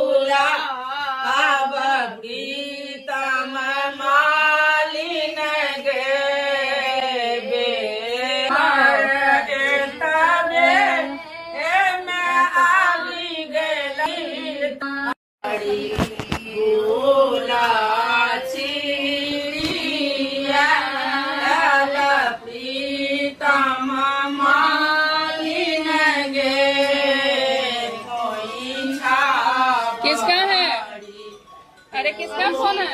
गुलाब प्रीतम मालिन गे तबे एमे आबि गेलै गोला चिड़िया प्रीतम मालिन गे किसका है? अरे, किसका फोन है?